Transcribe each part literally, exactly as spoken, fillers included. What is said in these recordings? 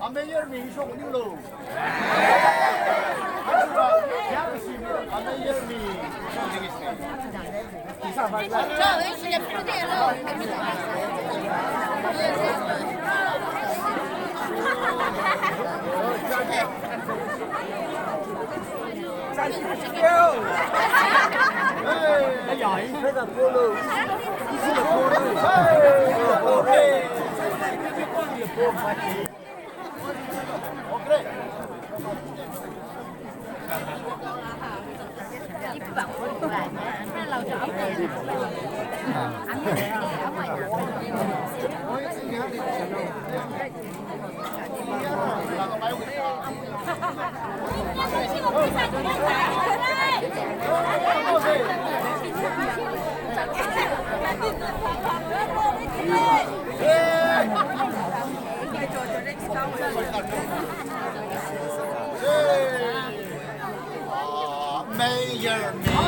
Amei yarmi shok ninglo. Amei yarmi. Mayor me,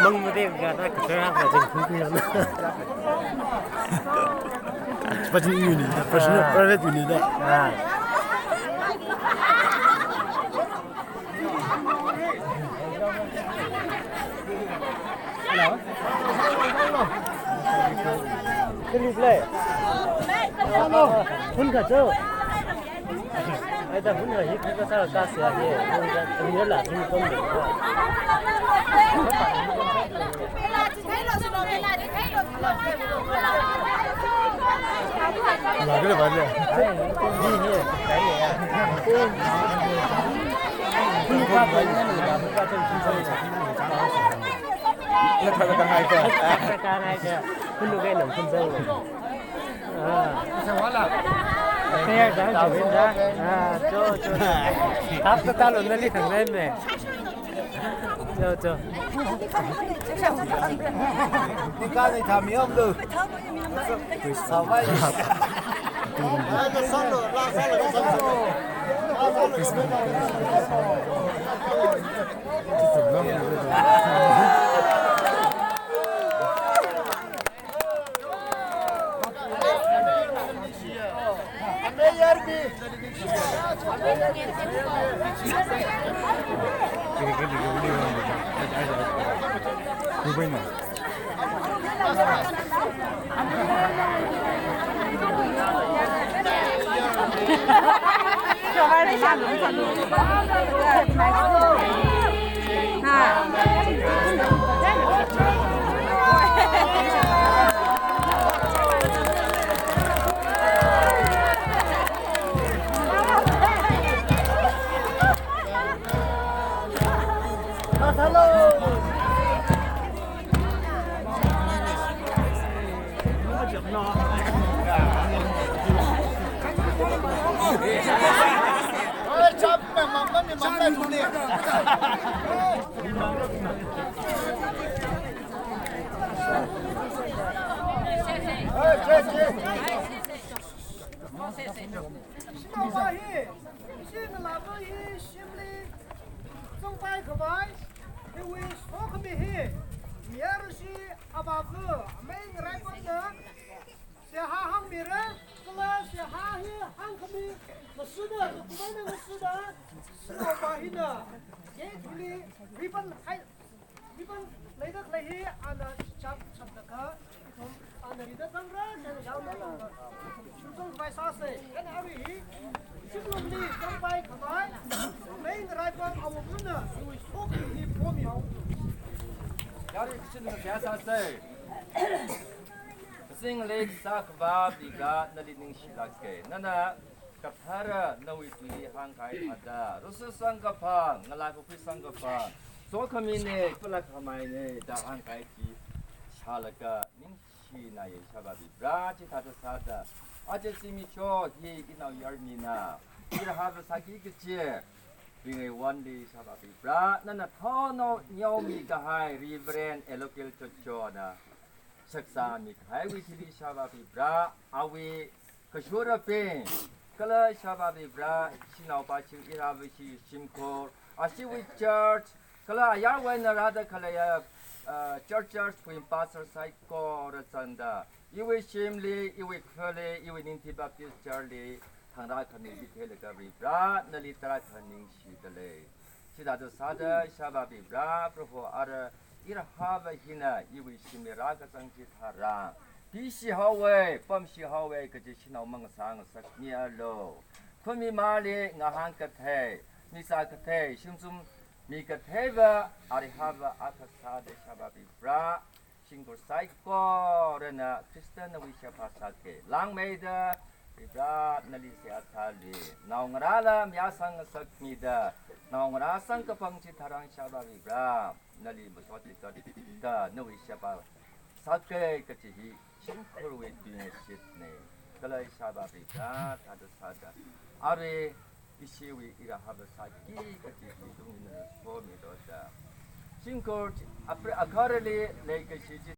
Mang mute ka ta ka ta ka jing khu khu na. Pajin uni, personal, private uni da. Ah. Hello. Philip le. Hun kha cho. Ai ta hun kha hi kha sa ka sia hi. Hun kha, hun kha la hun kon le. Cho, cho. Nika ni thami om lu. Kuisa mai. Shimava hi, ishi ngalāva hi shimli zangpai khavai, iwui sokhami hi, mayarashi avāva, amei ngaraipamna seihā hāngmira, kala seihā hi hāngkhami, masuda, kumaina masuda, shimava hina, gate hili ribbon hai, ribbon leida khalei hi ana chap chapda kha, ithum ana rida zangra, chang yaona longda. Shimzang khavai sāsei, kha arui hi, shimlungli zangpai khavai, amei ngaraipam awungrana, iwui sokhami hi phomi haowa. Yarui kachinna seihā sāsei. Kasingli kasā Akhava Varivara nali ningshilāke. Nana kathara nawui tuili hāngkahai thāda, rusu samkaphang, ngalā kakhui samkaphang, sokhamine, pulak khamaine da hāngkahai chi shālaga ningshinaye Ishāvā Varivara. Chithāda sāda, aja zimiksho hi inao yarmina, irhava sāki kachi ringei wanli Ishāvā Varivara, nana thaonao neomikahai Reverend Elokel Chochona shaksāmikahaiwui thili Ishāvā Varivara, awui kashurabing, kala Ishāvā Varivara, shanaopa chi irhava chi shimkhur, ashiwui church, kala ayarwui eina rāda khaleiya, uh, church, church puim pastor saikora zangda, iwui shimli, iwui khali, iwui Ningthi Baptist Church li, thangrākhami chitheilaga Varivara, nali tarākha ningshida lei. Chithāda sāda Ishāvā Varivara, Proho ara irhava hina iwui shimli rākazang chitharan, pishi haowe, pamshi haowe kaji shanao mangasā ngasakmialu. Khami mali ngahān kathei, misa kathei, shimzum mi katheiva, arihava akha sāda Ishāvā Varivara, shimkhur saikorana Khrista nawui sheba sāke. Langmeida Varivara nali seihā sāli. Naongarāla mayāsang ngasakmida, naongarā samkaphang chitharan Ishāvā Varivara, nali masot chikatda nawui sheba sāke kachi hi shimkhurwui tuingashitne. kala ishāvā Varivara thāda sāda, arui ishiwui irahava sāki kaji chi ithumna somilu da. Shimkhur chi apre agahara leikashi chi